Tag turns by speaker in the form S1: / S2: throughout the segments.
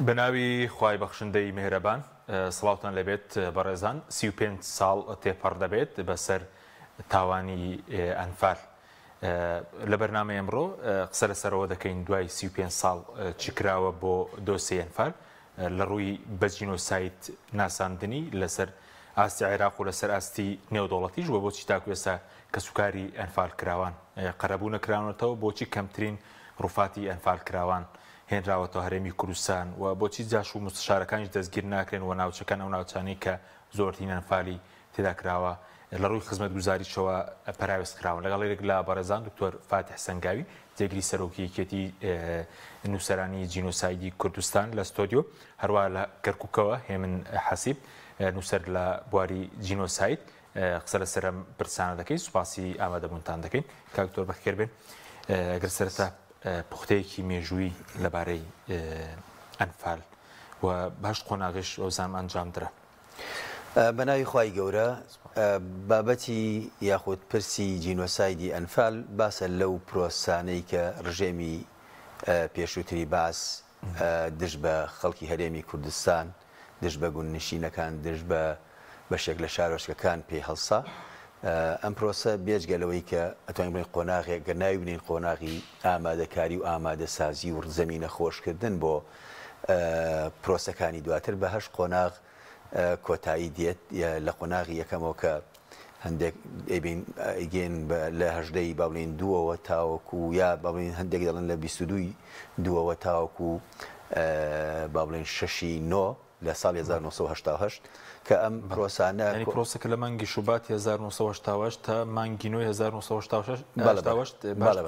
S1: بەناوی خوای بەخشندەی میهرەبان سڵاوتان لێبێت بەڕێزان 35 ساڵ تێپەڕ دەبێت بەسەر تاوانی ئەنفال لە بەرنامەی ئەمڕۆ قسە لەسەرەوە دەکەین دوای 35 ساڵ چی کراوە بۆ دۆسیەی ئەنفال لە ڕووی بە جینۆساید ناساندنی لەسەر ئاستی عێراق و لەسەر ئاستی نێودەوڵەتیش و بۆچی تاکو ئێستا کەسوکاری ئەنفالکراوان قەرەبوو نەکراونەتەوە، بۆچی کەمترین ڕوفاتی ئەنفالکراوان هێنراوەتەوە هەرێمی کوردستان و بۆچی جاش و موستەشارەکانیش دەستگیر ناکرێن و ناوچەکان ئەو ناوچانەی کە زۆرترین ئەنفالی تێدا کراوە لە ڕووی خزمەتگوزاریشەوە پەراوێز خراون. لەگەڵ یەک لە بەڕێزان دکتۆر فاتیح سەنگاوی جێگری سەرۆکی یەکێتی نووسەرانی جینۆسایدی کوردستان لە ستۆدیۆ، هەروەها لە کەرکوکەوە هێمن حەسیب نووسەر لە بواری جینۆساید قسە لەسەر ئەم پرسانە دەکەین. سوپاسی ئامادەبوونتان دەکەین. کاک دکتۆر بەخێر بێن. گەر سەرەتا پوختەیەکی مێژوویی لەبارەی ئەنفال و باش قۆناغیش ئەوزانم ئەنجام درا.
S2: بە ناوی خوای گەورە بابەتی یاخود پرسی جینۆسایدی ئەنفال باسە لەو پرۆسانەی کە ڕژێمی پێشووتری بەعس دژ بە خەڵکی هەرێمی کوردستان دژ بە گوندنشینەکان دژ بە بەشێک لە شارۆچکەکان پێی هەڵسا ئەم پرۆسە بێجگە لەوەی کە ئەتوانین بڵێین قۆناغێک گەر ناوی بنێین قۆناغی ئامادەکاری و ئامادەسازی و زەمینە خۆشکردن بۆ پرۆسەکانی دواتر بە هەشت قۆناغ کۆتایی دێت لە قۆناغی یەکەمەوە کە هەندێک ئەیبین ئەیگەین لە هەژدەی با بڵێین دووەوە تاوەکو یا با بڵێین هەندێک دەڵێن لە 22 دووەوە تاوەکو با بڵێین شەشی نۆ لە ساڵی 1970 کە ئەم پرۆسانە
S1: یانی پرۆسەکە لە مانگی شوباتی 1970 تا مانگی نۆی 1970 بە هەشت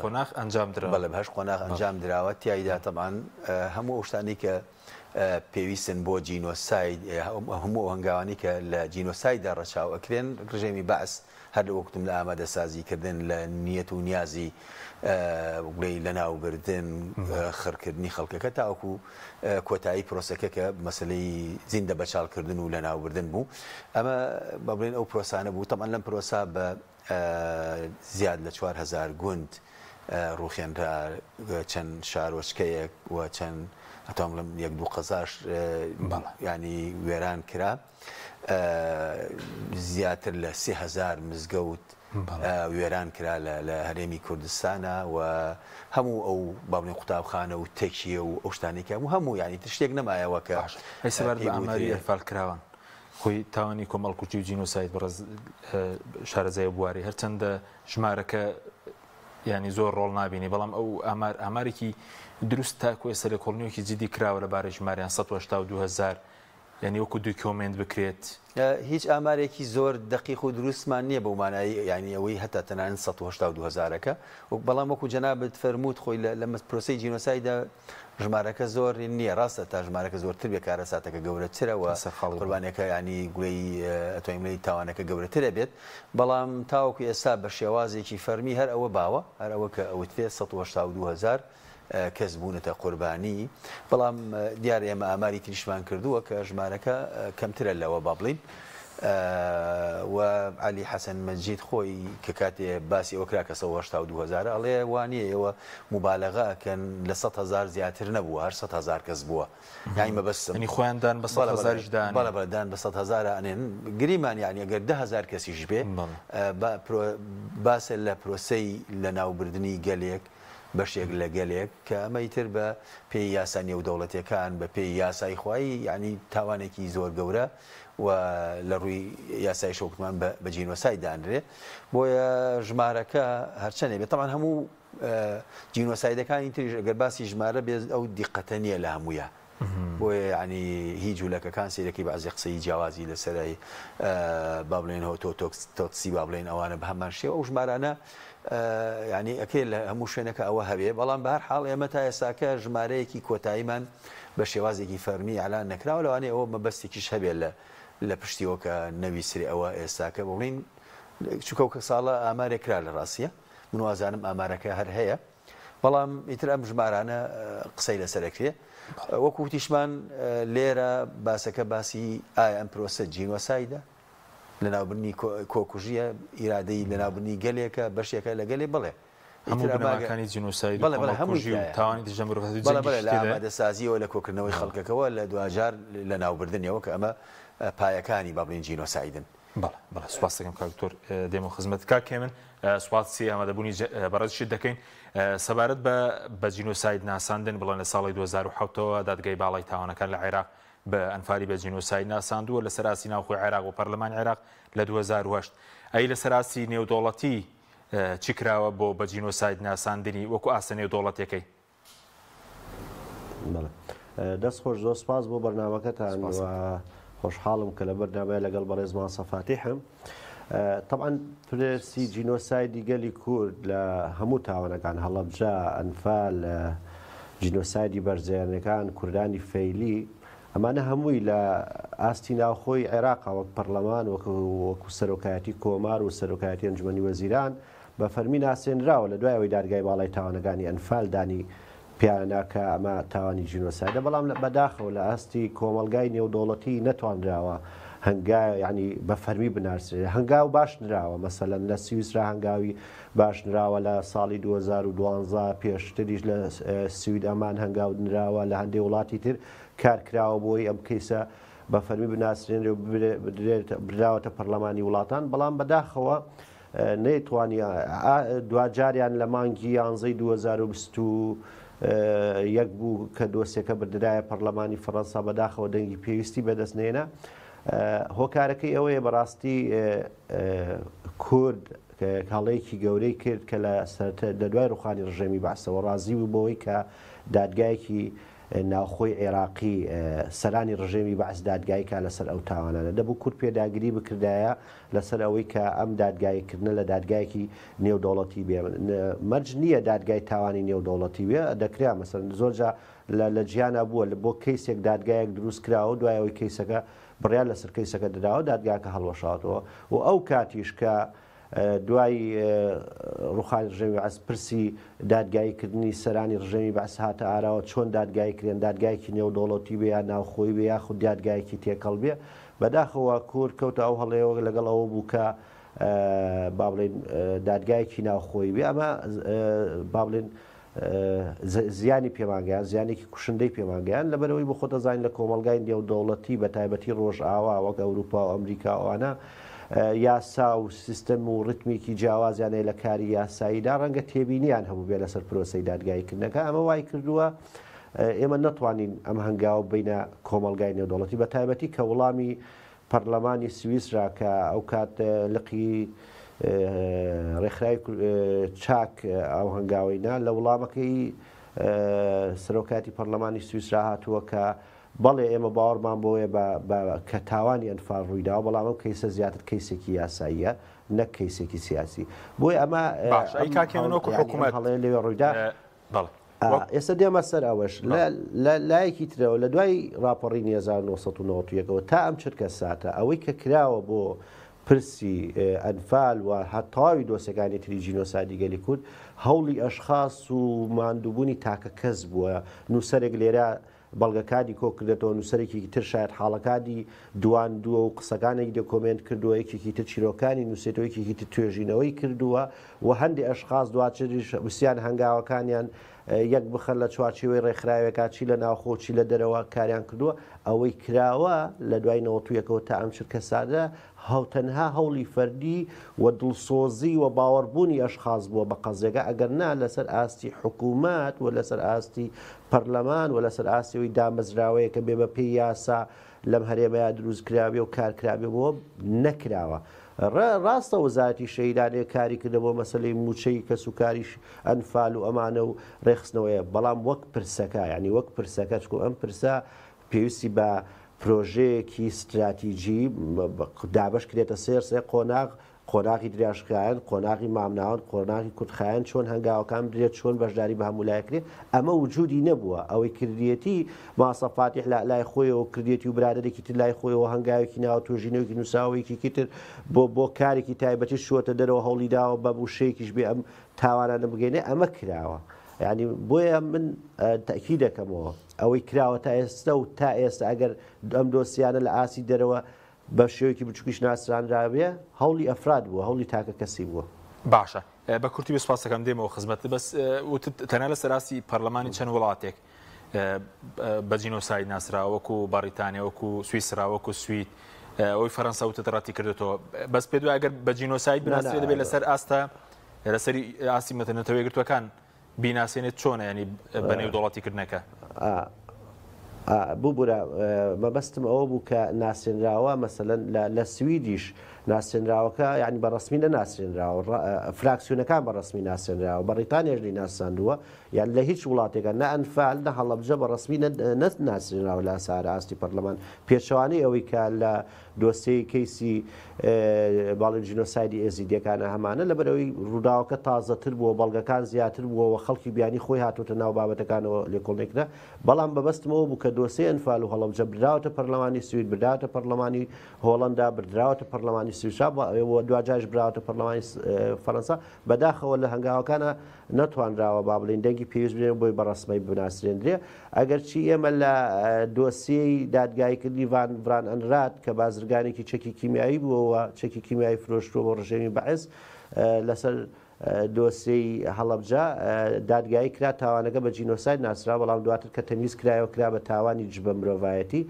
S1: قۆناغ ئەنجام دراوە.
S2: بەڵێ بە هەشت قۆناغ ئەنجام دراوە تیایدا تەبعەن هەموو ئەو شتانەی کە پێویستن بۆ جینۆساید هەموو ئەو هەنگاوانەی کە لە جینۆسایددا ڕەچاو ئەکرێن ڕژێمی بەعس هەر لە وەکوتم لە ئامادەسازی کردن لە نیەت و نیازی بڵێی لەناوبردن خڕکردنی خەڵکەکە تاوەکو کۆتایی پرۆسەکە کە مەسەلەی زیندە بەچاڵکردن و لەناوبردن بوو ئەمە بە بڵێن ئەو پرۆسانە بوو تەبعەن لەم پرۆسە بە زیاد لە 4000 گوند ڕوخێنرا چەند شارۆچکەیەک و چەند ئەتوانم بڵێم یەک دوو قەزاش ینی وێران کرا. زیاتر لە 3000 مزگەوت وێران کرا لە هەرێمی کوردستانە و هەموو ئەو باڵێن قوتابخانە و تەکیە و ئەو شتانەی کە هەموو هەموو یانی شتێک نەمایەوە کە
S1: باش ئەی سەبارەت بە ئاماری ئەنفالکراوان خۆی تاوانی کۆمەڵکوژی و جینۆساید بەڕێز شارەزای بواری هەرچەندە ژمارەکە ینی زۆر ڕۆڵ نابینی بەڵام ئەو ئامار ئامارێکی دروست تاکو ئێستا لێکۆڵینەوەکی جدی کراوە لەبارەی ژماریان 182 هەزار یانی وەکو دوکیۆمێنت بکرێت؟
S2: هیچ ئامارێکی زۆر دەقیق و دروستمان نییە بەو مانای یانی ئەوەی هەتا تەنانەت 182 هەزارەکە بەڵام وەکو جەنابت فەرمووت خۆی لە پرۆسەی جینۆسایدا ژمارەکە زۆر نییە ڕاستە تا ژمارەکە زۆرتر بێ کارەساتەکە گەورەترە و قوربانیەکە ینی گوێی ئەتوانین بڵێین تاوانەکە گەورەترە بێت بەڵام تاوەکو ئێستا بە شێوازێکی فەرمی هەر ئەوە باوە هەر ئەوە کە ئەوترێ 182 هەزار کەس بوونەتە قوربانی، بەڵام دیارە ئێمە ئاماری تریشمان کردووە کە ژمارەکە کەمترە لەوە با بڵێین و عەلی حەسەن مەجید خۆی کە کاتێ باسی ئەوە کرا کە 182 هەزارە ئەڵێ وانییە ئێوە موبالەغە ئەکەن لە 100 هەزار زیاتر نەبووە هەر 100 هەزار کەس بووە یانی مەبەستم
S1: یانی خۆیان دان بە 100 هەزاریش دانێن
S2: بەڵێ بەڵێ دان بە 100 هەزارا ئەنێن گریمان یانی ئەگەر 10 هەزار کەسیش بێ باسە لە پرۆسەی لەناوبردنی گەلێک بەشێک لە گەلێک کە ئەمە ئیتر بە پێی یاسا نێودەوڵەتیەکان بە پێی یاسای خوایی یانی تاوانێکی زۆر گەورە و لە ڕووی یاسایشەوە وتمان بە جینۆساید دانرێ بۆیە ژمارەکە هەرچەنێ بێت تەبعەن هەموو جینۆسایدەکانی تریش ئەگەر باسی ژمارە بێ ئەو دیقەتە نییە لە هەموویە بۆیە یانی هی جولەکەکان سەیرەکەی بەعزێ قسەی جیاوازی لەسەرە با بڵێن هۆتۆ تۆتسی با بڵێن ئەوانە بە هەمان شێوە ئەو ژمارانە یانی ئەکرێت لە هەموو شوێنەکە ئەوە هەبێ بەڵام بە هەر حاڵ ئێمە تا ئێستاکە ژمارەیەکی کۆتاییمان بە شێوازێکی فەرمی ئەلان نەکراوە لەوانەیە ئەوە مەبەستێکیش هەبێت لە لە پشتیەوە کە نەویسترێ ئەوە ئێستاکە بڵین چونکە ئەو ساڵە ئامارێک کرا لە ڕاستیە من وازانم ئامارەکە هەر هەیە بەڵام ئیتر ئەم ژمارانە قسەی لەسەر ئەکرێ. وەکو وتیشمان لێرە باسەکە باسی ئایا ئەم پرۆسە جینۆسایدە، لەناوبردنی کۆکوژییە، ئیرادەی لەناوبردنی گەلێکە، بەشێکە لە گەلێ، بەڵێ.
S1: هەموو بنەماکانی جینۆساید و کۆمەڵکوژی و تاوانی دژە مرۆڤایەتی و جەنگیشی
S2: تێدایە. لە ئامادەسازییەوە لە کۆکردنەوەی خەڵکەکەوە لە دواجار لەناوبردنیەوە کە ئەمە پایەکانی با بڵێین جینۆسایدن.
S1: بەڵێ بەڵێ سوپاست دەکەم کاک دکتۆر دێمەوە خزمەت کاک هێمن سوپاسی ئامادەبوونی بەڕێزیشت دەکەین سەبارەت بە بە جینۆساید ناساندن بڵێن لە ساڵی 2007ەوە دادگای باڵای تاوانەکان لە عێراق بە ئەنفالی بە جینۆساید ناساندووە لەسەر ئاستی ناوخۆی عێراق و پەرلەمانی عێراق لە 2008 ئەی لەسەر ئاستی نێودەوڵەتی چی کراوە بۆ بە جینۆساید ناساندنی وەکو ئاستە نێودەوڵەتیەکەی؟
S3: بەڵێ دەست خۆش زۆر سپاس بۆ بەرنامەکەتان و خۆشحاڵم کە لە بەرنامەیە لەگەڵ بەڕێز ماسە فاتیحم طبعا پرسی جینۆسایدی گەلی کورد لە هەموو تاوانەکان هەڵەبجە ئەنفال جینۆسایدی بەرزیانەکان کوردانی فەیلی ئەمانە هەمووی لە ئاستی ناوخۆی عێراقا وەک پەرلەمان وەکو سەرۆکایەتی کۆمار و سەرۆکایەتی ئەنجومەنی وەزیران بە فەرمی ناسێنراوە لە دوای ئەوەی دادگای باڵای تاوانەکانی ئەنفال دانی پیانا کە ئەمە تاوانی جینۆسایدە بەڵام بەداخەوە لە ئاستی کۆمەڵگای نێودەوڵەتی نەتوانراوە هەنگا یعنی بە فەرمی بناسرێ هەنگاو باش نراوە مەسەلەن لە سویسرا هەنگاوی باش نراوە لە ساڵی 2012 پێشتریش لە سوید ئەمان هەنگاو نراوە لە هەندێک وڵاتی تر کار کراوە بۆی ئەم کەیسە بە فەرمی بناسرێنرێ و براوەتە پەرلەمانی وڵاتان بەڵام بەداخەوە نەیتوانی دواجاریان لە مانگی یانزەی 2021 بوو کە دۆسیەکە بردرایە پەرلەمانی فەڕەنسا بەداخەوە دەنگی پێویستی بەدەست نێنا هۆکارەکەی ئەوەیە بەڕاستی کورد هەڵەیەکی گەورەی کرد کە لە لە دوای ڕوخانی ڕژێمی بەعسەوە ڕازی بوو بەوەی کە دادگایەکی ناوخۆی عێراقی سەرانی ڕژێمی بەعس دادگایی کا لەسەر ئەو تاوانانە. دەبوو کورد پێداگری بکردایە لەسەر ئەوەی کە ئەم دادگاییکردنە لە دادگایەکی نێودەوڵەتی بێ. مەرج نییە دادگای تاوانی نێودەوڵەتی بێ، دەکرا مەسەلەن زۆر جا لە لە جیهانا بووە بۆ کەیسێک دادگایەک دروست کراوە دوای ئەوەی کەیسەکە بڕیار لەسەر کەیسەکە دراوە دادگاکە هەڵوەشاوەتەوە و ئەو کاتیش کە دوای ڕوخانی ڕژێمی بەعس پرسی دادگایی کردنی سەرانی ڕژێمی بەعس هاتە ئاراوە، چۆن دادگایی کرێن، دادگایەکی نێودەوڵەتی بێ یا ناوخۆیی بێ یاخود دادگایەکی تێکەڵ بێ، بەداخەوە کورد کەوتە ئەو هەڵەیەوە لەگەڵ ئەوە بوو کە با بڵێین دادگایەکی ناوخۆیی بێ، ئەمە با بڵێین زیانی پێمان گەیاند، زیانێکی کوشندەی پێمان گەیاند، لەبەرئەوەی بۆ خۆت دەزانین لە کۆمەڵگای نێودەوڵەتی بە تایبەتی ڕۆژئاوا وەک ئەوروپا و ئەمریکا و ئەوانە یاسا و سیستەم و ڕیتمێکی جیاوازیان هەیە لە کاری یاساییدا، ڕەنگە تێبینیان هەبووبێ لەسەر پرۆسەی دادگاییکردنەکە، ئەمە وای کردووە ئێمە نەتوانین ئەم هەنگاوە ببەینە کۆمەڵگای نێودەوڵەتی بە تایبەتی کە وڵامی پەرلەمانی سویسرا کە ئەوکات لقی ڕێکخراوی چاک ئەو هەنگاوەی نا، لە وڵامەکەی سەرۆکایەتی پەرلەمانی سویسرا هاتووە کە بەڵێ ئێمە باوەڕمان بەوەیە بە کە تاوانی ئەنفال ڕوویداوە، بەڵام ئەم کەیسە زیاتر کەیسێکی یاساییە نەک کەیسێکی سیاسی. بۆیە ئەمە
S1: باشە ئەی کاک هێمن وەکو حکومەت
S3: هەڵەیە لەوێ ڕوویدا.
S1: بەڵێ.
S3: ئێستا دێمە سەر ئەوەش لە لایەکی ترەوە لە دوای ڕاپەڕینی 1991 ەوە تا ئەم چرکە ساتە ئەوەی کە کراوە بۆ پرسی ئەنفال و تەواوی دۆسەکانی تری جینۆسایدی گەلی کورد هەوڵی ئەشخاص و ماندووبوونی تاکە کەس بووە نووسەرێک لێرە بەڵگەکانی کۆکردێتەوە، نووسەرێکی تر شایەتحاڵەکانی دواندووە و قسەکانێکی دۆکۆمێنت کردووە، یەکێکی تر چیرۆکانی نووسێتەوە، یەکێکی تر توێژینەوەی کردووە و هەندێ ئەشخاس دواتریش ویستیان هەنگاوەکانیان یەک بخەن لە چوارچێوەی ڕێکخراوێکا چی لە ناوخۆ و چی لە دەرەوە کاریان کردووە. ئەوەی کراوە لە دوای نەوەتویەکەوە تا ئەم چرکەساتە هەو تەنها هەوڵی فەردی و دڵسۆزی و باوەڕبوونی ئەشخاس بووە بە قەزیەکە ئەگەر نا لەسەر ئاستی حکوومەت و لەسەر ئاستی پەرلەمان و لەسەر ئاستی ئەوەی دامەزراوەیەکە بێ بە پێی یاسا لەم هەرێمەیا دروست کرابێ و کار کرابێ بۆ نەکراوە. ڕاستە وەزارەتی شەهیدان هەیە کاری کردە بۆ مەسەلەی مووچەی کەسوکاری ئەنفال و ئەمانە و ڕێکخستنەوەیە بەڵام وەک پرسەکە یانی وەک پرسەکە چکو ئەم پرسە پێویستی بە پرۆژەیەکی ستراتیجی دابەش کرێتە سێر سێ قۆناغ، قۆناغی درێژخایەن، قۆناغی مامناوەند، قۆناغی کورتخایەن، چۆن هەنگاوەکان بدرێت، چۆن بەشداری بە هەموو لایەک کرێت، ئەمە وجودی نەبووە، ئەوەی کردیەتی ماسە فاتیح لە لای خۆیەوە کردیەتی و برادەرێکی تر لای خۆیەوە هەنگاوێکی ناوە، توێژینەوەیەکی نووسراوە، یەکێکی تر بۆ بۆ کارێکی تایبەتیش چووەتە دەرەوە هەوڵی داوە بە وشەیەکیش بێ ئەم تاوانانە بگەینێ، ئەمە کراوە. یانی بۆیە من تەئکید دەکەمەوە ئەوەی کراوە تا ئێستا و تا ئێستا ئەگەر ئەم دۆسیانە لە ئاستی دەرەوە بە شێوەیەکی بچووکیش ناسرانرابێ هەوڵی ئەفراد بووە، هەوڵی تاکە کەسی بووە.
S1: باشە بە کورتی سوپاست دەکەم دێمەوە خزمەتت بەس وتت تەنها لەسەر ئاستی پەرلەمانی چەند وڵاتێک بە جینۆساید ناسراوە وەکو بەڕیتانیا وەکو سویسرا وەکو سوید ئەوەی فەرەنسا وتت ڕەتی کردێتەوە بەس پێ دوای ئەگەر بە جینۆساید بناسرێت دەبێت لەسەر ئاستە لەسەری ئاستی نەتەوە یەکگرتووەکان بیناسێنێت چۆنە یانی بە نێودەوڵەتی کردنەکە؟
S3: ببورە مەبەستم ئەوە بوو کە ناسێنراوە مەسەلەن لە سویدیش ناسێنراوەکە یانی بە ڕەسمی نەناسێنراوە فراکسیۆنەکان بە ڕەسمی ناسێنراوە بەڕیتانیاش لێی ناساندووە یان لە هیچ وڵاتێکە نە ئەنفال نە هەڵەبجە بە ڕەسمی نەناسێنراوە لە سەر ئاستی پەرلەمان پێچەوانەی ئەوەی کە لە دۆسیەی کەیسی باڵین جینۆسایدی ئێزیدیەکانە هەمانە، لەبەرئەوەی ڕووداوەکە تازەتر بووە، بەڵگەکان زیاتر بووە و خەڵکی بیانی خۆی هاتۆتە ناو بابەتەکانەوە لێکۆڵینەوەی کرا، بەڵام مەبەستم ئەوە بوو کە دۆسیەی ئەنفال و هەڵەبجە بردراوەتە پەرلەمانی سوید، بردراوەتە پەرلەمانی هۆڵەندا، بردراوەتە پەرلەمانی سویسرا و دواجاریش براوەتە پەرلەمانی فەرەنسا، بەداخەوە لە هەنگاوەکانا نەتوانراوە با بڵێین دەنگی پێویست بدرێن بۆی بە ڕەسمی بناسرێندرێ. ئەگەرچی ئێمە لە دۆسیەی دادگاییکردنی ڤان ڤران ئەنرات کە بازرگانێکی چەکی کیمیایی بووە و چەکی کیمیایی فرۆشتووە بۆ ڕژێمی بەعس لەسەر دۆسیەی هەڵەبجە دادگایی کرا تاوانەکە بە جینۆساید ناسرا بەڵام دواتر کە تەمیز کرایەوە کرا بە تاوانی دژ بە مرۆڤایەتی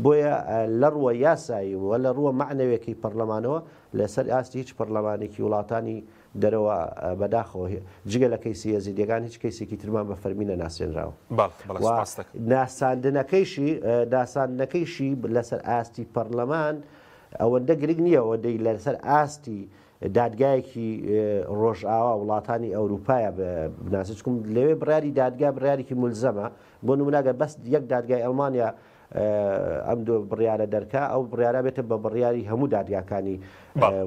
S3: بۆیە لە ڕووە یاسایی و لە ڕووە مەعنەویەکەی پەڕلەمانەوە لەسەر ئاستی هیچ پەڕلەمانێکی وڵاتانی دەرەوە بەداخەوە جگە لە کەیسی یەزیدیەکان هیچ کەیسێکی ترمان بە فەرمی نەناسێنراوە
S1: بەڵێ
S3: و
S1: سوپاست دەکەم.
S3: ناساندنەکەیشی ناساندنەکەیشی لەسەر ئاستی پەڕلەمان ئەوەندە گرنگ نییە ئەوەندەی لەسەر ئاستی دادگایەکی ڕۆژئاوا وڵاتانی ئەوروپایە بناسێت چونکە لەوێ بڕیاری دادگا بڕیارێکی مولزەمە بۆ نمونە گەر بەس یەک دادگای ئەڵمانیا ئەم دو بڕیارە دەرکا، ئەو بڕیارە بێتە بە بڕیاری هەموو دادگاکانی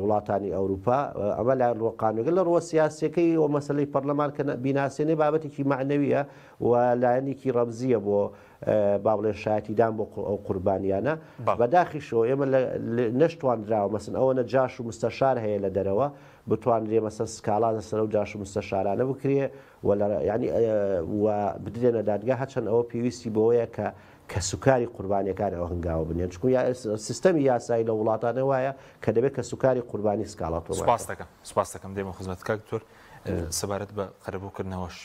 S3: وڵاتانی ئەوروپا. ئەمە لە ڕووە قانوونیەکە. لە ڕووە سیاسیەکەی و مەسەلەی پەرلەمان کە بیناسێنێ بابەتێکی مەعنەویە و لایەنێکی ڕەمزیە بۆ با بڵێن شایەتیدان بۆ ئەو قوربانیانە. بەداخیشەوە ئێمە نەشتواندراوە مەسەن ئەوەنە جاش و مستەشار هەیە لە دەرەوە بتوانرێ مەسەن سکاڵا لەسەر ئەو جاش و مستەشارانە بکرێ و لە یانی و بدرێنە دادگا هەرچەند ئەوە پێویستی بەوەیە کە کەسوکاری قوربانیەکان ئەو هەنگاوە بنێن چونکو سیستەمی یاسایی لە وڵاتانە وایە کە دەبێت کەسوکاری قوربانی سکاڵا تۆمار
S1: سوپاس
S3: بکەن.
S1: دەکەم سوپاس دەکەم دێمەوە خزمەت کاک دکتۆر سەبارەت بە قەرەبووکردنەوەش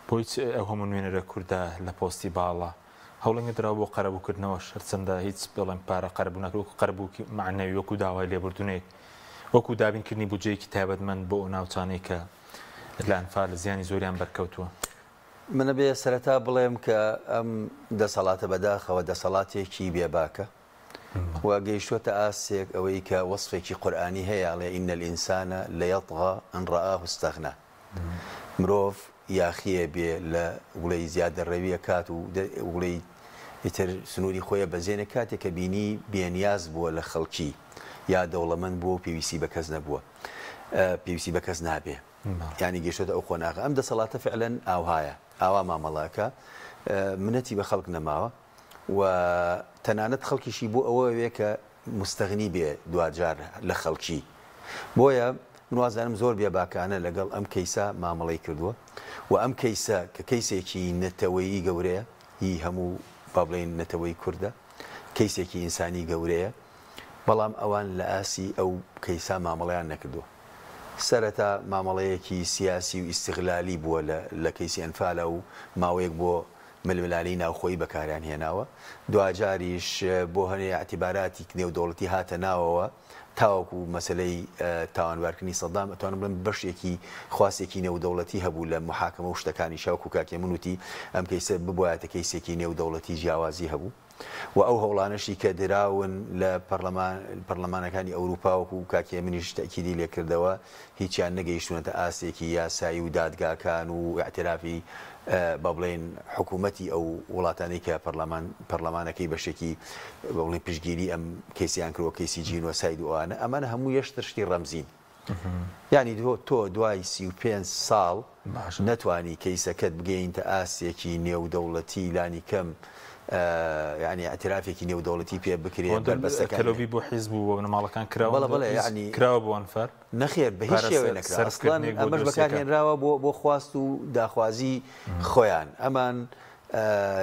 S1: بۆ هیچ ئەو هەموو نوێنەرە کوردە لە پۆستی باڵا هەوڵی نەدراوە بۆ قەرەبووکردنەوەش هەرچەندە هیچ بڵێن پارە قەرەبوو ناکرێت وەکو قەرەبووکی مەعنەوی وەکو داوای لێبوردنێک وەکو دابینکردنی بودجەیەکی تایبەتمەند بۆ ئەو ناوچانەی کە لە ئەنفال زیانی زۆریان بەرکەوتووە.
S2: من ئەبێ سەرەتا بڵێم کە ئەم دەسەڵاتە بەداخەوە دەسەڵاتێکی بێباکە و گەیشتووەتە ئاستێک ئەوەی کە وەسفێکی قورئانی هەیە ئەڵێ ان الانسان لیطغی ان رآه استغنی مرۆڤ یاخیە بێ لە وڵێی زیادەڕەوی ئەکات و وڵێی ئیتر سنووری خۆی ئەبەزێنێ کاتێک کە بینی بێنیاز بووە لە خەڵکی یا دەوڵەمەند بووە و پێویستی بە کەس نەبووە پێویستی بە کەس نابێ یانی گەیشتۆتە ئەو قۆناغە ئەم دەسەڵاتە فعلەن ئاوهایە ئاوا مامەڵە ئەکا منەتی بە خەڵک نەماوە و تەنانەت خەڵکیشی بۆ ئەوە وێ کە مستەغنی بێ دواجار لە خەڵکی بۆیە من وازانم زۆر بێباکانە لەگەڵ ئەم کەیسە مامەڵەی کردووە و ئەم کەیسە کە کەیسێکی نەتەوەیی گەورەیە هی هەموو با بڵێین نەتەوەی کوردە کەیسێکی ئینسانی گەورەیە بەڵام ئەوان لە ئاستی ئەو کەیسە مامەڵەیان نەکردووە. سەرەتا مامەڵەیەکی سیاسی و ئیستغلالی بووە لە لە کەیسی ئەنفالا و ماوەیەک بۆ ململانێی ناوخۆیی بەکاریان هێناوە، دواجاریش بۆ هەنێ ئیعتیباراتی نێودەوڵەتی هاتە ناوەوە تاوەکو مەسەلەی تاوانبارکردنی سەدام ئەتوانم بڵێم بەشێکی خواستێکی نێودەوڵەتی هەبوو لە موحاکەمە و شتەکانیشا وەکو کاک هێمن وتی ئەم کەیسە ببوایەتە کەیسێکی نێودەوڵەتی جیاوازی هەبوو. و ئەو هەوڵانەشی کە دراون لە پەڕلەمان پەڕلەمانەکانی ئەوروپا وەکو کاک هێمنیش تەئکیدی لێ کردەوە هیچیان نەگەیشتوونەتە ئاستێکی یاسایی و دادگاکان و ئیعترافی با بڵێین حکوومەتی ئەو وڵاتانەی کە پەڕلەمان پەڕلەمانەکەی بەشێکی با بڵێین پشتگیری ئەم کەیسەیان کردووە کەیسی جینۆساید و ئەوانە ئەمانە هەموو یەشتر شتی ڕەمزین. یانی تۆ دوای 35 ساڵ نەتوانی کەیسەکەت بگەینتە ئاستێکی نێودەوڵەتی لانی کەم یانی ئیعترافێکی نێودەوڵەتی پێ بکرێ بەربەستەکانی
S1: کە لۆبی بۆ حیزب و بۆ بنەماڵەکان کراوە
S2: بەڵێ بەڵێ یانی
S1: کراوە بۆ ئەنفال
S2: نەخێر بە هیچ شێوەیەک نەکرا ئەسڵەن ئەمەش بەکارهێنراوە بۆ بۆ خواست و داخوازی خۆیان ئەمان.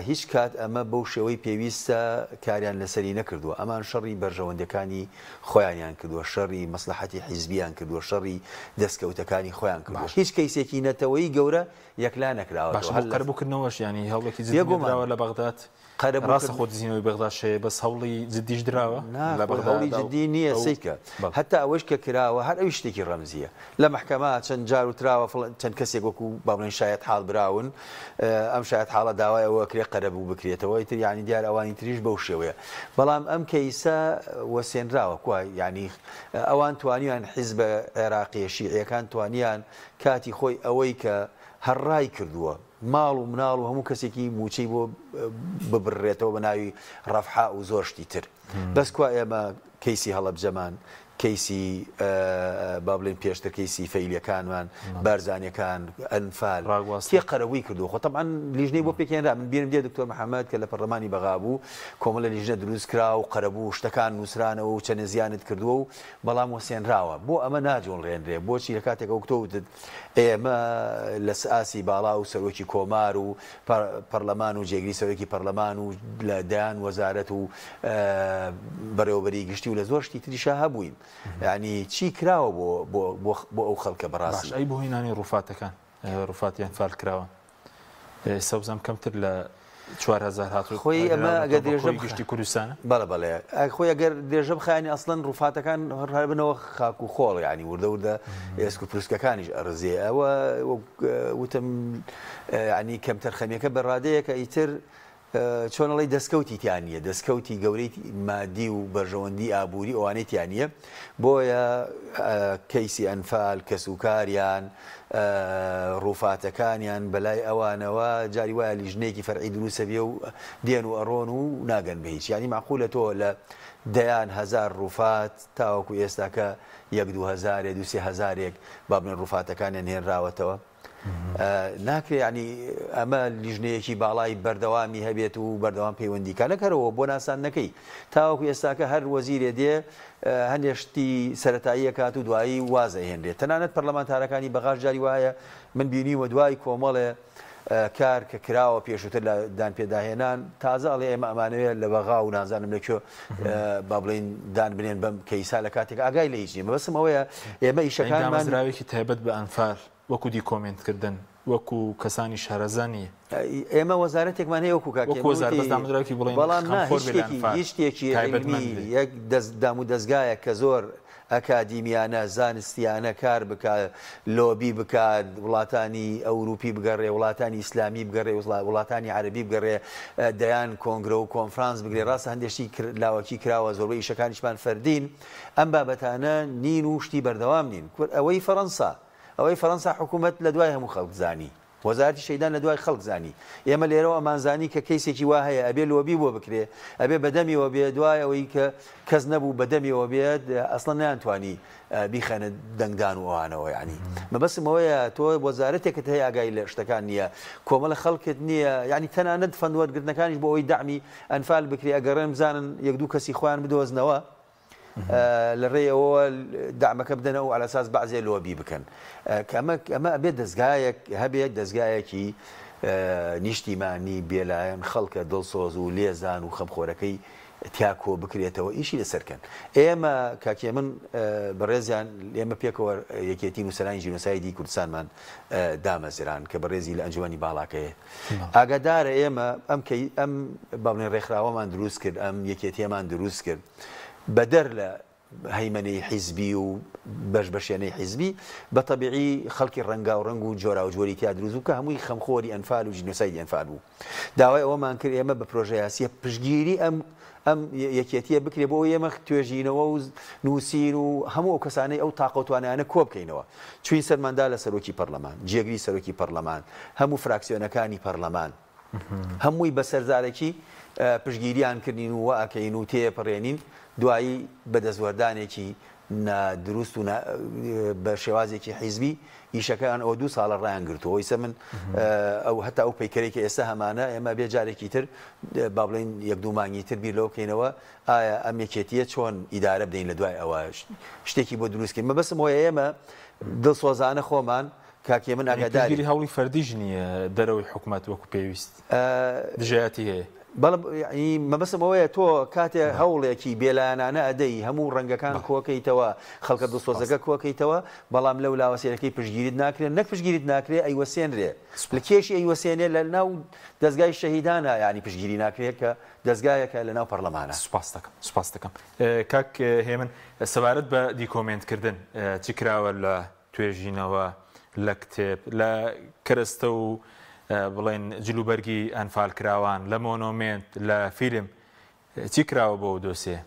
S2: هیچ کات ئەمە بەو شێوەی پێویستە کاریان لەسەری نەکردووە، ئەمان شەڕی بەرژەوەندیەکانی خۆیانیان کردووە، شەڕی مەسلەحەتی حیزبیان کردووە، شەڕی دەستکەوتەکانی خۆیان کردووە، هیچ کەیسێکی نەتەوەیی گەورە یەکلا نەکراوەتەوە.
S1: باشە بۆ قەرەبووکردنەوەش یانی هەوڵێکی جدی نەدراوە لە بەغداد؟ ڕاستە خۆ دزینەوەی بەغداش هەیە بەس هەوڵی جدیش دراوە
S2: لە بەغدا؟ هەوڵی جدی نییە سەیرکە هەتا ئەوەش کە کراوە هەر ئەویش شتێکی ڕەمزییە لە مەحکەمە چەند جار وتراوە فڵان چەند کەسێک وەکو با بڵێین شایەت حاڵ براون ئەم شایەت حاڵە داوای ئەوە ئەکرێ قەرەبوو بکرێتەوە ئیتر یانی دیار ئەوانی تریش بەو شێوەیە بەڵام ئەم کەیسە وەسێنراوە کوا یانی ئەوان توانیان حیزبە عێراقیە شیعیەکان توانیان کاتی خۆی ئەوەی کە هەر ڕای کردووە ماڵ و مناڵ و هەموو کەسێکی مووچەی بۆ ببڕرێتەوە بە ناوی ڕەفحا و زۆر شتی تر. بەس کوا ئێمە کەیسی هەڵەبجەمان، کەیسی با بڵێین پێشتر کەیسی فەیلیەکانمان، بارزانیەکان، ئەنفال، کێ قەرەبووی کردووە؟ خۆ تەبعەن لیژنەی بۆ پێکهێنرا. من بیرم دێ دکتۆر محەمەد کە لە پەرلەمانی بەغا بوو، کۆمەڵە لیژنە دروست کرا و قەرەبوو و شتەکان نووسرانەوە و چەنێ زیانت کردووە و بەڵام وەسێنراوە. بۆ ئەمە ناجوڵێنرێ؟ بۆچی لە کاتێکا وەک تۆ وتت ئێمە لە ئاستی باڵا و سەرۆکی کۆمار و پەرلەمان و جێگری سەرۆکی پەرلەمان و لە دەیان وەزارەت و بەڕێوەبەری گشتی و لە زۆر شتی تریشا هەبووین. یانی چی کراوە بۆ بۆ بۆ بۆ ئەو خەڵکە بەڕاستی؟
S1: باش ئەی بۆ هێنانی ڕووفاتەکان ڕووفاتی ئەنفال کراوە ئێستا بزانم کەمتر لە 4000 هاتوو
S2: خۆی ئەمە ئەگەر درێژە
S1: گشتی کوردستانە
S2: بەڵێ بەڵێ خۆی ئەگەر درێژە بخایانی ئەسڵەن ڕووفاتەکان هەر بنەوە خاک و خۆڵ یعنی وردە وردە ئێسک و پروسکەکانیش ئەڕزێ ئەوە وتم یعنی کەمتەرخەمیەکە بە ڕادەیەکە ئیتر چۆن ئەڵێی دەستکەوتی تیا نییە، دەستکەوتی گەورەی مادی و بەرژەوەندی ئابووری ئەوانەی تیا نییە، بۆیە کەیسی ئەنفال، کەسوکاریان، ڕووفاتەکانیان بەلای ئەوانەوە جاری وایە لیژنەیەکی فەرعی دروست ئەبێ و دێن و ئەڕۆن و ناگەن بە هیچ. یانی مەعقولە تۆ لە دەیان هەزار ڕووفات تاوەکو ئێستاکە یەک دوو هەزارێ دوو سێ هەزارێک با بڵێن ڕووفاتەکانیان هێنراوەتەوە؟ ناکرێ یانی ئەمە لیژنەیەکی باڵای بەردەوامی هەبێت و بەردەوام پەیوەندی کا نەک هەرەوە بۆ ناساندنەکەی تاوەکو ئێستاکە هەر وەزیرێ دێ هەندێ شتی سەتاییە کات و دوایی واز ئەهێنرێت تەنانەت پەرلەمانتارەکانی بەغاش جاری وایە من بینیومە دوای کۆمەڵێ کار کە کراوە پێشووتر لە دانپێداهێنان تازە ئەڵێ ئێمە ئەمانەوێت لە بەغا و نازانم لە کوێ با بڵێین دان بنێن بەم کەیسا لە کاتێک ئاگای لە هیچ نییە مەبەستم ئەوەیە ئێمە ئیشەکانمان
S1: دامەزراوێکی تایبەت بە ئەنفال وەکو دیکۆمێنت کردن وەکو کەسانی شارەزا نییە.
S2: ئێمە وەزارەتێکمان هەیە وەکو کاک
S1: وەکو وەزارەت بەس دامەزراوێکی بڵێین
S2: بەڵام نا
S1: خەمخۆر
S2: هیچ
S1: بێ لە
S2: شتێکی
S1: ئەنفال
S2: هیچ شتێکی عیلمی
S1: تایبەتمەند بێ.
S2: یەک دەست دامودەزگایەک کە زۆر ئەکادیمیانە زانستیانە کار بکا لۆبی بکات وڵاتانی ئەوروپی بگەڕێ وڵاتانی ئیسلامی بگەڕێ وڵاتانی عەرەبی بگەڕێ دەیان کۆنگرە و کۆنفرانس بگرێ ڕاستە هەندێک شتی لاوەکی کراوە زۆربەی ئیشەکانیشمان فەردین ئەم بابەتانە نین و شتی بەردەوام نین. کورد ئەوەی فەرەنسا ئەوەی فەرەنسا حکوومەت لە دوای هەموو خەڵک زانی. وەزارەتی شەهیدان لە دوای خەڵک زانی. ئێمە لێرەوە ئەمانزانی کە کەیسێکی وا هەیە ئەبێ لۆبی بۆ بکرێ، ئەبێ بە دەمیەوە بێ، دوای ئەوەی کە کەس نەبوو بە دەمیەوە بێت ئەسڵەن نەیانتوانی بیخەنە دەنگدان و ئەوانەوە. یانی مەبەستم ئەوەیە تۆ وەزارەتێکت هەیە ئاگای لە شتەکان نییە، کۆمەڵە خەڵکت نییە، یانی تەنانەت فەند وەرگرتنەکانیش بۆ ئەوەی دەعمی ئەنفال بکرێ ئەگەڕێن بزانن یەک دوو کەسی خۆیان بدۆزنەوە لە ڕێی ئەوەوە دەعمەکە بدەنە ئەو عەلەساس بەعزێ لۆبی بکەن کە ئەمە ئەمە ئەبێت دەزگایەک هەبێت دەزگایەکی نیشتیمانی بێلایەن خەڵکە دڵسۆز و لێزان و خەمخۆرەکەی تیا کۆ بکرێتەوە ئیشی لەسەر کەن ئێمە کاک هێمن بەڕێزیان ئێمە پێکەوە یەکێتی نووسەرانی جینۆسایدی کوردستانمان دامەزران کە بەڕێزی لە ئەنجومەنی باڵاکەیە ئاگادارە ئێمە ئەم کەی ئەم با بڵێن ڕێکخراوەمان دروست کرد ئەم یەکێتیەمان دروست کرد بەدەر لە هەیمەنەی حیزبی و بەش بەشێنەی حیزبی بە تەبیعی خەڵکی ڕەنگاوڕەنگ و جۆراوجۆری تیا دروست بوو کە هەمووی خەمخۆری ئەنفال و جینۆسایدی ئەنفال بوو داوای ئەوەمان کرد ئێمە بە پرۆژەیاسیە پشتگیری ئەم ئەم یەکێتیە بکرێ بۆ ئەوەی ئێمە توێژینەوە و نووسین و هەموو ئەو کەسانەی ئەو تاقە و توانایانە کۆ بکەینەوە چوین سەرمان دا لە سەرۆکی پەرلەمان جێگری سەرۆکی پەرلەمان هەموو فراکسیۆنەکانی پەرلەمان هەمووی بە سەرزارەکی پشتگیریان کردین و وا ئەکەین و تێپەڕێنین دوایی بە دەستوەردانێکی نا دروست و نا بە شێوازێکی حیزبی ئیشەکەیان ئەوە دوو ساڵە ڕایان گرتووە ئیسە من ئەو هەتا ئەو پەیکەرەی کە ئێستا هەمانە ئێمە بێ جارێکی تر با بڵێین یەک دوو مانگی تر بیر لەوە بکەینەوە ئایا ئەم یەکێتییە چۆن ئیدارە بدەین لە دوای ئەوە شتێکی بۆ دروست کەین مەبەستم ئەوەیە ئێمە دڵسۆزانە خۆمان. کاک هێمن ئاگاداری.
S1: پشتگیری هەوڵی فەردیش نییە دەرەوەی حکومەت وەکو پێویست دژایەتی هەیە.
S2: بەڵێ یەعنی مەبەستم ئەوەیە تۆ کاتێ هەوڵێکی بێلایەنانە ئەدەی هەموو ڕەنگەکان کۆکەیتەوە خەڵکە دڵسۆزەکە کۆکەیتەوە بەڵام لەو لاوە سەیرەکەی پشتگیریت ناکرێ نەک پشتگیریت ناکرێ ئەیوەسێنرێ لە کێشی ئەیوەسێنێ لە ناو دەزگای شەهیدانە یانی پشتگیری ناکرێ کە دەزگایەکە لە ناو پەڕلەمانە.
S1: سوپاست دەکەم سوپاست دەکەم کاک هێمن سەبارەت بە دیکۆمێنت کردن چ کراوە لە توێژینەوە لە کتێب لە کەرەستە و بڵێن جلوبەرگی ئەنفالکراوان لە مۆنۆمێنت لە فیلم چی کراوە بۆ ئەو دۆسیە؟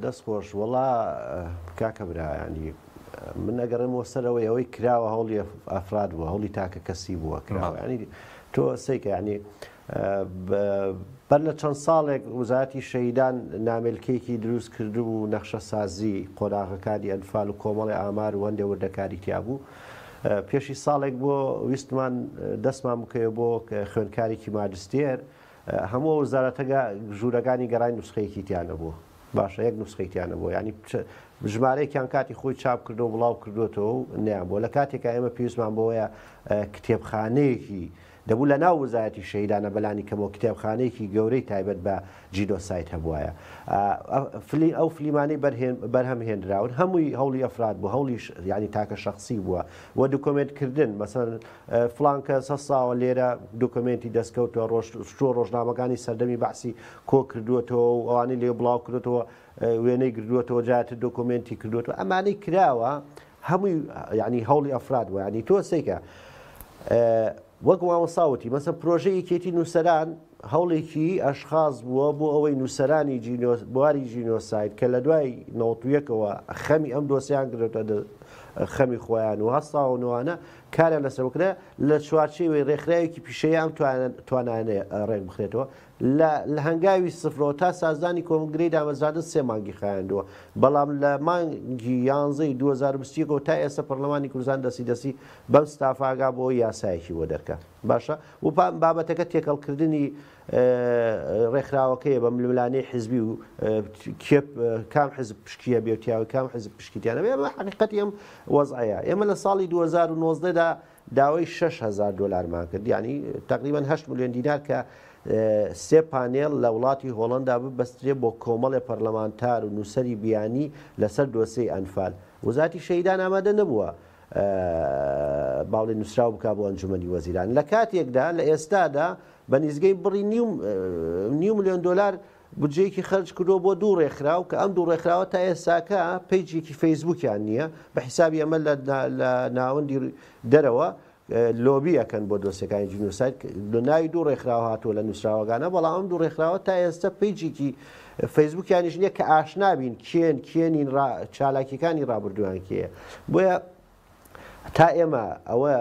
S3: دەست خۆش وەڵا کاکە برا یانی من ئەگەڕێمەوە سەرەوەی ئەوەی کراوە هەوڵی ئەفراد بووە هەوڵی تاکە کەسی بووە کراوە ینی تۆ سەیکە ینی بەر لە چەند ساڵێک وزارەتی شەهیدان نامێلکەیەکی دروست کردبوو نەخشەسازی قۆناغەکانی ئەنفال و کۆمەڵی ئامار و هەندێ وردەکاری تیا بوو. پێشی ساڵێک بۆ ویستمان دەستمان بکەوێت بۆ خوێندکارێکی ماجستێر هەموو وزارەتەگە ژوورەکانی گەڕای نوسخەیەکی تیا نەبوو باشە یەک نوسخەی تیا نەبوو ینی ژمارەیەکیان کاتی خۆی چاپ کردو بڵاو کردوێتەوە و نیان بووە لە کاتێکا ئێمە پێویستمان بۆیە کتێبخانەیەکی دەبوو لە ناو وزارەتی شەهیدانە بەلانی کەمەوە کتێبخانەیەکی گەورەی تایبەت بە جینۆساید هەبوایە. ئەو فلیمانەی بەرهەم هێنراون هەمووی هەوڵی ئەفراد بوو، هەوڵی یانی تاکە شەخسی بووە و دۆکۆمێنت کردن، مەسەلەن فڵان کەس هەستاوە لێرە دۆکۆمێنتی دەستکەوتووە، ڕۆشتووە ڕۆژنامەکانی سەردەمی بەعسی کۆ کردووەتەوە و ئەوانەی لێ بڵاو کردووەتەوە وێنەی گردووەتەوە جارتر دۆکۆمێنتی کردووەتەوە، ئەمانەی کراوە هەمووی یانی هەوڵی ئەفراد بووە یانی تۆ سەیکە وەک مامۆستا وتی مەسە پرۆژەی یەکێتی نووسەران هەوڵێکی ئەشخاص بووە بۆ ئەوەی نووسەرانی بواری جینۆساید کە لە دوای 91ەوە خەمی ئەم دۆسیان گرتە خەمی خۆیان و هەستاوەنەوانە کاریان لەسەر بکرێ لە چوارچێوەی ڕێکخراوێکی پیشەیە ئەم توانانەیە ڕێک بخرێتەوە لە لە هەنگاوی سفرەوە تا سازدانی کۆنگرەی دامەزراندن سێ مانگی خایاندووە، بەڵام لە مانگی یانزەی 2021 ەوە تا ئێستا پەرلەمانی کوردستان دەستی دەستی بەم ستافە ئەگا بۆ ئەوەی یاسایەکی بۆ دەرکا. باشە و بابەتەکە تێکەڵکردنی ڕێکخراوەکەیە بە ململانێی حزبی و کێ کام حزب پشکی هەبێ و تیاوی کام حزب پشکی تیا نەبێ. ئەمە حەقیقەتی ئەم وەزعەیە. ئێمە لە ساڵی 2019 دا داوای 6000 دۆلارمان کرد یانی تەقریبەن 8 ملیۆن دینار کە سێ پانێڵ لە وڵاتی هۆڵەندا ببەسترێ بۆ کۆمەڵێ پەرلەمانتار و نووسەری بیانی لەسەر دۆسێی ئەنفال. وەزارەتی شەهیدان ئامادە نەبووە باڵێ نووسراو بکا بۆ ئەنجومەنی وەزیران لە کاتێکدا لە ئێستادا بە نیزگەی بڕی نیو ملیۆن دۆلار بودجەیەکی خەرج کردووە بۆ دوو ڕێکخراو کە ئەم دوو ڕێکخراوە تا ئێستاکە پەیجێکی فەیسبووکیان نییە بە حیسابی ئەمە لە ناوەندی دەرەوە لۆبی ئەکەن بۆ دۆسیەکانی جینۆساید ناوی دوو ڕێکخراو هاتووە لە نووسراوەکانە بەڵام ئەم دوو ڕێکخراوە تا ئێستا پەیجێکی فەیسبووکیانیش نییە کە ئاشنا بین کێن کێنین چالاکیەکانی ڕابردوویان کێیە بۆیە تا ئێمە ئەوە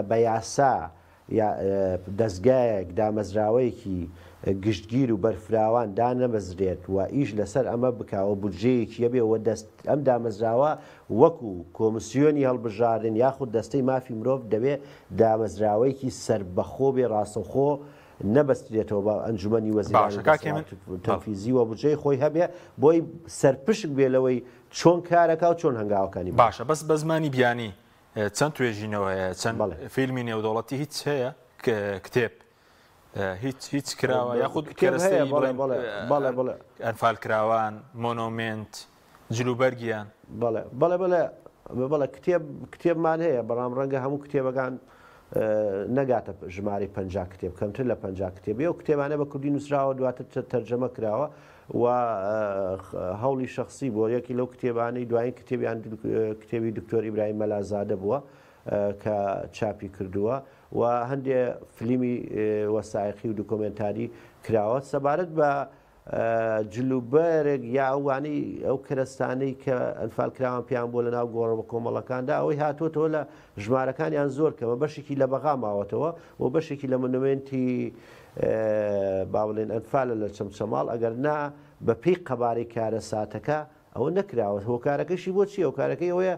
S3: بە یاسا یا دەزگایەک، دامەزراوەیەکی گشتگیر و بەرفراوان دانەمەزرێت و ئیش لەسەر ئەمە بکا و بودجەیەکی هەبێ و دەست ئەم دامەزراوە وەکو کۆمسیۆنی هەڵبژاردن یاخود دەستەی مافی مرۆڤ دەبێ دامەزراوەیەکی سەربەخۆ بێ ڕاستەوخۆ نەبەسترێتەوە بە ئەنجومەنی وەزیران
S1: باشە
S3: و
S1: کاک هێمن
S3: دەسەڵاتی تەنفیزی و بودجەی خۆی هەبێ بۆی سەرپشک بێ لەوەی چۆن کارەکا و چۆن هەنگاوەکانی بنێ.
S1: باشە بەس بە زمانی بیانی چەند توێژینەوە هەیە چەند فیلمی نێودەوڵەتی هیچ هەیە کتێب هیچ هیچ کراوە یاخود کەرەستەی
S3: بەڵێ
S1: ئەنفال کراوان مۆنۆمێنت جلوبەرگیان
S3: بەڵێ بەڵێ بەڵێ بەڵێ کتێب کتێبمان هەیە بەڵام ڕەنگە هەموو کتێبەکان نەگاتە ژمارەی پ کتێب کەمتر لە پ کتێب ئەو کتێبانە بە کوردی نووسراوە دواتر تەرجەمە کراوە و هەوڵی شەخسی بووە، یەکی لەو کتێبانەی دوایین کتێبیان کتێبی دکتۆر ئیبراهیم مەلازادە بووە کە چاپی کردووە و هەندێ فلیمی وەسائقی و دوکۆمێنتاری کراوە سەبارەت بە جلوبەرگ یا ئەوانەی ئەو کەرەستانەی کە ئەنفال کراوان پێیان بووە لەناو گۆڕە بە کۆمەڵەکاندا ئەوەی هاتووەتەوە لە ژمارەکانیان زۆر کەمە بەشێکی لە بەغا ماوەتەوە و بەشێکی لە مونومێنتی با بڵێن ئەنفالە لە چەمچەماڵ ئەگەر نا بە پێی قەبارەی کارەساتەکە ئەوە نەکراوە هۆکارەکەشی بۆ چییە هۆکارەکەی ئەوەیە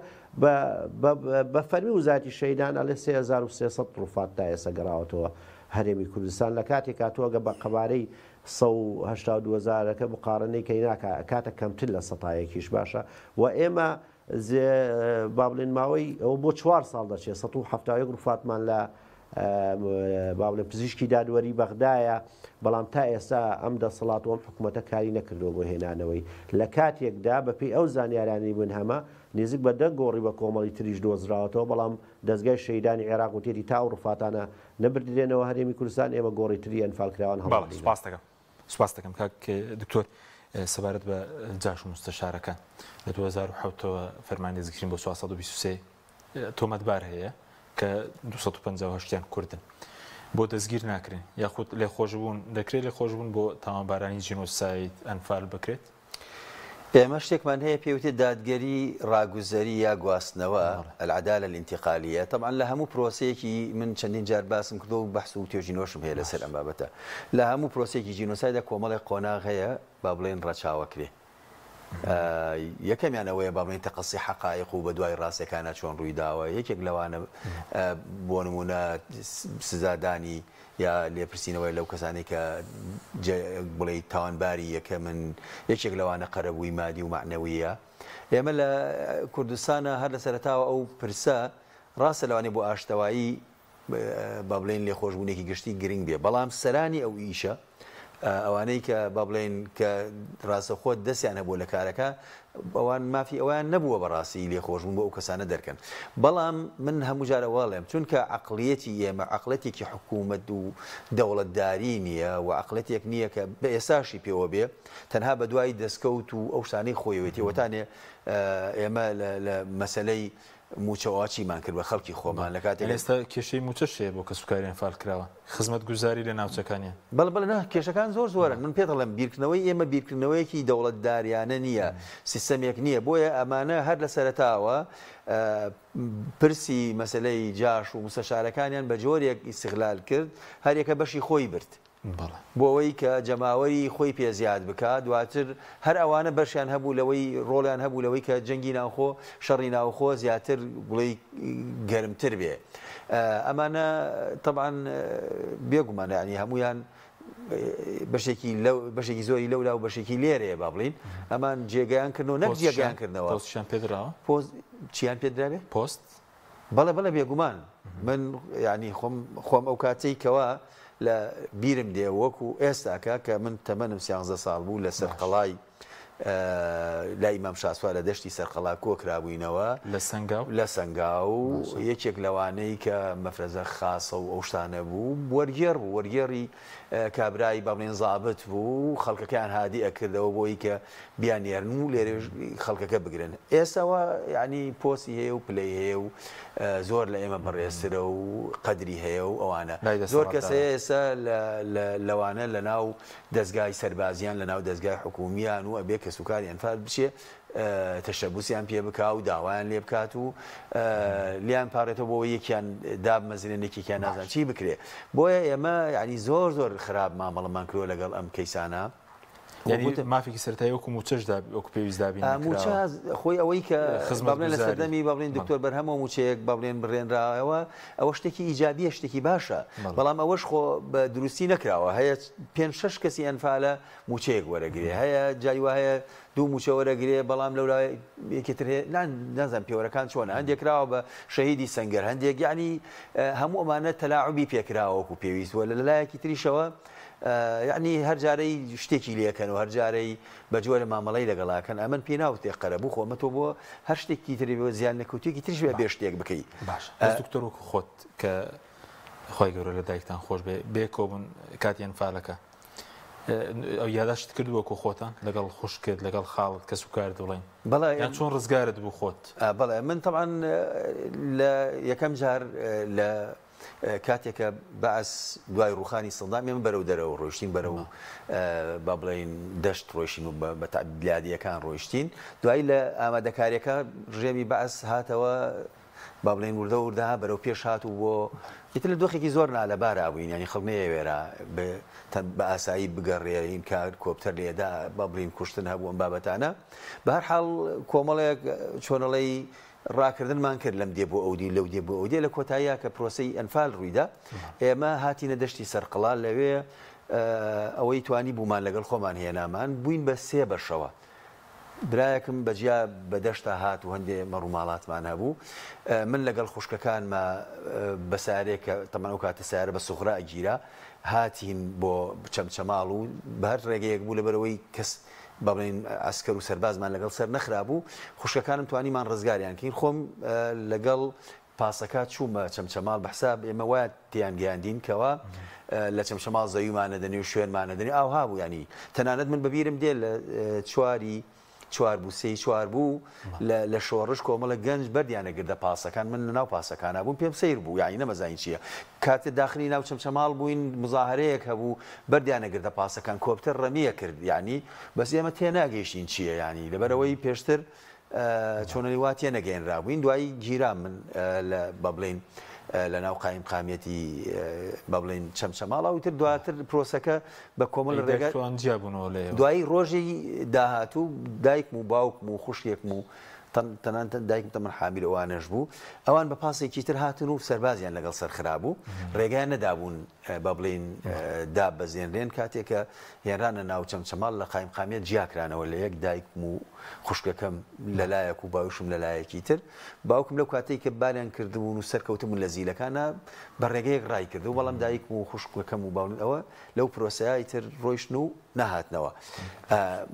S3: بە فەرمی وزارەتی شەهیدان ئەڵێ 3300 ڕوفات تا ئێستا گەڕاوەتەوە هەرێمی کوردستان لە کاتێک کاتوە گە بە قەبارەی 182 هەزارەکە مقارنەی کەی ناکا کاتە کەمتر لە سەتایەکیش باشە و ئێمە با بڵێن ماوەی ئەوە بۆ چوار ساڵ دەچێت 171 ڕوفاتمان لە با بڵێن پزیشکی دادوەری بەغدایە، بەڵام تا ئێستا ئەم دەسەڵات و ئەم حکومەتە کاری نەکردووە بۆ هێنانەوەی، لە کاتێکدا بەپێی ئەو زانیارانەی من هەمە نزیک بە دە گۆڕی بە کۆمەڵی تریش دۆزراوەتەوە، بەڵام دەزگای شەهیدانی عێراق وتیەتی تا ئەو ڕوفاتانە نەبردرێنەوە هەرێمی کوردستان ئێمە گۆڕی تری ئەنفالکراوان
S1: بەڵێ
S3: هەڵناگرین.
S1: سوپاست دەکەم. سوپاست دەکەم کاک دکتۆر. سەبارەت بە جاش و موستەشارەکان لە 2007 ەوە فەرمانی دەستگیرکردن بۆ 423 تۆمەتبار هەیە کە 258 یان کوردن بۆ دەستگیر ناکرێن یاخود لێخۆشبوون دەکرێت لێخۆشبوون بۆ تاوانبارانی جینۆساید ئەنفال بکرێت؟
S2: ئێمە شتێکمان هەیە پێی وتێ دادگەری ڕاگوزەری یا گواستنەوە، العدالە الانتقالیە، تەبعەن لە هەموو پرۆسەیەکی من چەندین جار باسم کردووە و بەحس و توێژینەوەشم هەیە لەسەر ئەم بابەتە، لە هەموو پرۆسەیەکی جینۆسایدا کۆمەڵێک قۆناغ هەیە با بڵێین ڕەچاوەکرێ. یەکەمیان ئەوەیە با بڵێین تەقەسی حەقایق و بەدوای ڕاستیەکانا چۆن ڕوویداوە، یەکێک لەوانە بۆ نموونە سزادانی یا لێپرسینەوەی لەو کەسانەی کە بڵێی تاوانباری یەکەمن، یەکێک لەوانە قەرەبووی مادی و مەعنەوییە. ئێمە لە کوردستانا هەر لە سەرەتاوە ئەو پرسە ڕاستە لەوانەیە بۆ ئاشتەوایی با بڵێین لێخۆشبوونێکی گشتی گرنگ بێ، بەڵام سەرانی ئەو ئیشە ئەوانەی کە با بڵێین کە ڕاستەوخۆ دەستیان هەبووە لە کارەکە ئەوان مافی ئەویان نەبووە بەڕاستی لێخۆشبوون بۆ ئەو کەسانە دەرکەن. بەڵام من هەموو جار ئەوە ئەڵێم چونکە عەقڵیەتی ئێمە عەقڵێتێکی حکوومەت و دەوڵەتداری نییە و عەقڵێتێک نییە کە بە ئێستاشی پێوە بێ تەنها بە دوای دەستکەوت و ئەو شتانەی خۆیەوێتی وەتانێ ئێمە لە مەسەلەی مووچەوە چیمان کرد بە خەڵکی خۆمان لە کاتێک.
S1: ئێستا کێشەی مووچەش هەیە بۆ کەسوکاری ئەنفالکراوان، خزمەتگوزاری لە ناوچەکانیان.
S2: بەڵێ بەڵێ نا کێشەکان زۆر زۆرن من پێت ئەڵێم بیرکردنەوەی ئێمە بیرکردنەوەیەکی دەوڵەتداریانە نییە سیستەمێک نییە بۆیە ئەمانە هەر لە سەرەتاوە پرسی مەسەلەی جاش و موستەشارەکانیان بە جۆرێک ئیستغلال کرد هەریەکە بەشی خۆی برد. بۆ ئەوەی کە جەماوەری خۆی پێ زیاد بکا، دواتر هەر ئەوانە بەشیان هەبوو لەوەی ڕۆڵیان هەبوو لەوەی کە جەنگی ناوخۆ، شەڕی ناوخۆ زیاتر بڵێی گەرمتر بێ. ئەمانە تەبعەن بێگومان یانی هەموویان بەشێکی لەو بەشێکی زۆری لەولا و بەشێکی لێرەیە با بڵێین ئەمان جێگەیان کردنەوە نەک جێگەیان کردنەوە.
S1: پۆستیان پێ دراوە؟
S2: پۆست چیان پێ درابێ؟
S1: پۆست.
S2: بەڵێ بەڵێ بێگومان من یانی خۆم خۆم ئەو کاتەی کەوا لە بیرم دێ وەکو ئێستاکە کە من تەمەنم سیانزە ساڵ بوو لە سەرقەڵای لای مام شاسوار لە دەشتی سەرقەڵا کۆ کرابووینەوە
S1: لە سەنگاو
S2: لە سەنگاو یەکێک لەوانەی کە مەفرەزە خاسە و ئەو شتانە بوو وەرگێڕ بوو وەرگێڕی کابرای با بڵێین زابت بوو خەڵکەکەیان هادی ئەکردەوە بۆی کە بیاننێرن و لێرەش خەڵکەکە بگرن ئێستا وا یعنی پۆستی هەیە و پلەی هەیە و زۆر لە ئێمە بەڕێزترە و قەدری هەیە و ئەوانە زۆر کەس هەیە ئێستا لەوانە لە ناو دەزگای سەربازیان لە ناو دەزگای حکومیان و ئەبێ کەسوکاری ئەنفال بچێ تەشەبوسیان پێ بکا و داوایان لێ بکات و لیان پاڕێتەوە بۆ یەکیان دابمەزرێن یەکێکیان نازان چی بکرێ بۆیە ئێمە یعنی زۆر زۆر خراپ مامەڵەمان کردووە لەگەڵ ئەم کەیسانە.
S1: یعنی مافێکی سەرەتایی وەکو مووچەش وەکو پێویست دابین نەکراوە.
S2: مووچە خۆی ئەوەی کە با بڵێن لە سەردەمی با بڵێن دکتۆر بەرهەمەوە مووچەیەک با بڵێن بڕێنراوە ئەوە شتێکی ئیجابیە شتێکی باشە بەڵام ئەوەش خۆ بە دروستی نەکراوە هەیە پێنج شەش کەسی ئەنفالە مووچەیەک وەرەگرێ هەیە جاری وا هەیە دوو مووچە وەرەگرێ بەڵام لەولا یەکێ تر هەیە نازانم پێوەرەکان چۆنە هەندێک کراوە بە شەهیدی سەنگەر هەندێک یعنی هەموو ئەمانە تەلاعوبی پێکراوە وەکو پێویست وە لە لایەکی تریشەوە یعنی هەر جارەی شتێکی لێکەن و هەر جارەی بە جۆرە مامەڵەی لەگەڵاکەن ئەمن پێی ناوتێ قەرەبوو خۆ ئەمە تۆ بۆ هەر شتێکی تری بۆ زیان نەکەوتوێکی تریش بێ بێ شتێک بکەی
S1: باش بەس دکتۆر وەکو خۆت کە خوای گەورە لە دایکتان خۆش بێ بێکەوە بوون کاتی ئەنفالەکە ئەو یاداشت کرد وەکو خۆتان لەگەڵ خوشکت لەگەڵ خاڵت کەس و کارت بڵێن
S2: بەڵێ
S1: یان چۆن ڕزگارت بوو خۆت؟
S2: بەڵێ من تەبعەن لە یەکەم جار لە کاتێک کە بەعس دوای ڕووخانی سەدام ئێمە بەرەو دەرەوە ڕۆیشتین بەرەو با بڵێین دەشت ڕۆیشتین و بە بلادیەکان ڕۆیشتین دوایی لە ئامادەکاریەکە ڕژێمی بەعس هاتەوە با بڵێین وردە وردە بەرەو پێش هات و بۆ ئیتر لە دۆخێکی زۆر نالەبارا بووین یانی خەڵک نەیەوێرا بە ئاسایی بگەڕێ این کار کۆپتەر لێدا با بڵێین کوشتن هەبوو ئەم بابەتانە بە هەر حاڵ کۆمەڵێک چۆنەڵێی ڕاکردنمان کرد لەم دێ بۆ ئەو دی لەو دێ بۆ ئەو دێ لە کۆتاییا کە پرۆسەی ئەنفال ڕوویدا ئێمە هاتینە دەشتی سەرقەڵا لەوێ ئەوەی توانی بوومان لەگەڵ خۆمان هێنامان بووین بە سێ بەشەوە. برایەکم بە جیا بە دەشتا هات و هەندێ مەڕ و ماڵاتمان هەبوو. من لەگەڵ خوشکەکانما بە سەیارەیەک کە تەبعەن ئەو کاتە سەیارە بە سوغرە ئەگیرا هاتین بۆ چەمچەماڵ و بە هەر ڕێگەیەک بوو لەبەرئەوەی کەس با بڵێین عەسکەر و سەربازمان لەگەڵ سەر نەخرابوو خوشکەکانم توانیمان ڕزگاریان کەین خۆم لەگەڵ پاسەکە چوومە چەمچەماڵ بە حساب ئێمە وا تێیان گەیاندین کەوا لە چەمچەماڵ زەویمان ئەدەنێ و شوێنمان ئەدەنێ ئاوها بوو یانی تەنانەت من بەبیرم دێ لە چواری چوار بوو سێی چوار بوو لە لە شۆڕش کۆمەڵە گەنج بەردیان ئەگردە پاسەکان من لەناو پاسەکانا بووم پێم سەیر بوو یانی نەمەزانی چییە کاتێ داخلی ناو چەمچەماڵ بووین مزاهرەیەک هەبوو بەردیان ئەگردە پاسەکان کۆپتەر ڕەمیە کرد یانی بەس ئێمە تێناگەیشتین چییە یانی لەبەرئەوەی پێشتر چۆنەلی وا تێنەگەیەنرابووین دوایی گیرام من لە با بڵێین لە ناو قایمقامیەتی با بڵێین چەمچەماڵ و تر دواتر پرۆسەکە بە کۆمەڵ ڕێگا
S1: چۆن جیابوونەوە لێ
S2: دوایی ڕۆژی داهاتوو دایکم و باوکم و خوشکێکم و تەنانەت دایکم تەمەن حامیل ئەوانەش بوو ئەوان بە پاسێکی تر هاتن و سەربازیان لەگەڵ سەرخرابوو ڕێگایان نەدابوون با بڵێین دابەزێنرێن کاتێک کە هێنرانە ناو چەمچەماڵ لە قایمقامیەت جیاکرانەوە لە یەک دایکم و خوشکەکەم لە لایەک و باوشم لە لایەکی تر. باوکم لەو کاتەی کە باریان کردبوون و سەرکەوتبوون لە زیلەکانا بە ڕێگەیەک ڕای کردبوو، بەڵام دایکم و خوشکەکەم و باونم ئەوە لەو پرۆسەیە ئیتر ڕۆیشتن و نەهاتنەوە.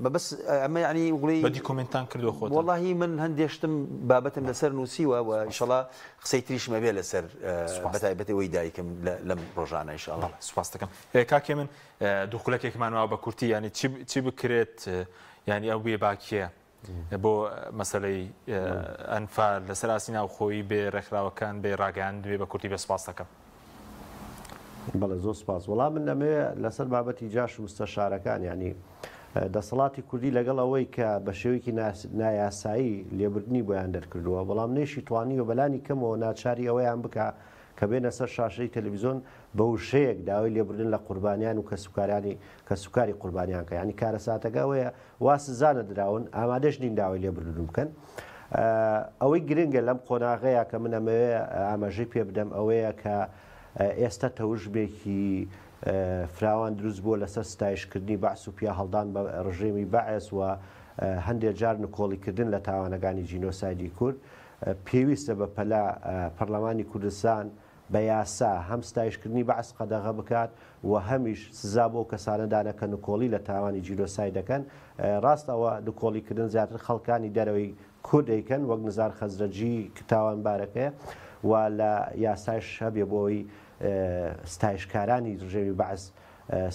S2: مەبەست ئەمە یەعنی بڵێی.
S1: بە دیکۆمێنتتان کردووە خۆتان؟
S2: وەڵاهی من هەندێ شتم بابەتم لەسەر نووسیوە و ئیشەڵا قسەی تریشم ئەبێ لەسەر بەتایبەتی ئەوەی دایکم لەم ڕۆژانە ئیشەڵا.
S1: بەڵێ سوپاست دەکەم. کاک هێمن دوو خولەکێکمان ماوە بە کورتی یانی چی بکرێت یانی ئەو بێ باکیە بۆ مەسەلەی ئەنفال لەسەر ئاستی ناوخۆیی بێ ڕێکخراوەکان بێ ڕاگەیاند بێ بە کورتی بێ سپاس دەکەم.
S3: بەڵێ زۆر سپاس. وەڵا من ئەمەوێ لەسەر بابەتی جاش و مستەشارەکان یانی دەسەڵاتی کوردی لەگەڵ ئەوەی کە بە شێوەیەکی نایاسایی لێبوردنی بۆیان دەرکردووە بەڵام نەیشی توانیوە بەلانی کەمەوە ناچاری ئەوەیان بکا کە بێنە سەر شاشەی تەلەڤیزۆن بە وشەیەک داوای لێبوردن لە قوربانیان و کەسوکارانی کەسوکاری قوربانیان کە یانی کارەساتەکە ئەوەیە وا سزا نەدراون ئامادەش نین داوای لێبوردن بکەن ئەوەی گرنگە لەم قۆناغەیە کە من ئەمەوێ ئاماژەی پێ بدەم ئەوەیە کە ئێستا تەوژمێکی فراوان دروست بووە لەسەر ستایشکردنی بەعس و پیاهەڵدان بە ڕژێمی بەعس و هەندێک جار نکۆڵیکردن لە تاوانەکانی جینۆسایدی کورد پێویستە بە پەلە پەرلەمانی کوردستان بە یاسا هەم ستایشکردنی بەعس قەدەغە بکات و هەمیش سزا بۆ ئەو کەسانە دانە کە نکۆڵی لە تاوانی جینۆساید دەکەن. ڕاستە ئەوە نکۆڵیکردن زیاتر خەڵکانی دەرەوەی کورد ئەیکەن وەک نزار خەزرەجی کە تاوانبارەکەیە و لە یاسایش هەبێ بۆ ئەوەی ستایشکارانی ڕژێمی بەعس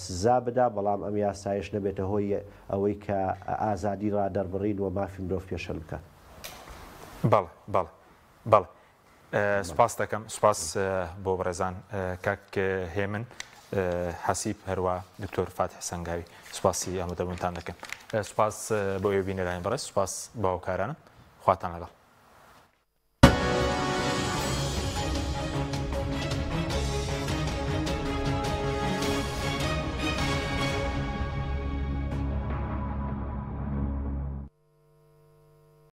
S3: سزا بدا، بەڵام ئەم یاسایەش نەبێتە هۆی ئەوەی کە ئازادی ڕادەربڕین و مافی مرۆڤ پێشێل بکات.
S1: بەڵێ بەڵێ بەڵێ سوپاس دەکەم سوپاس بۆ بەڕێزان کاک هێمن حەسیب هەروە دکتۆر فاتح سەنگاوی سوپاسی ئامادەبوونتان دەکەم سوپاس بۆ ئێوە بینەرانی بەڕێز سوپاس بۆ هاوکارانم خواتان لەگەڵ.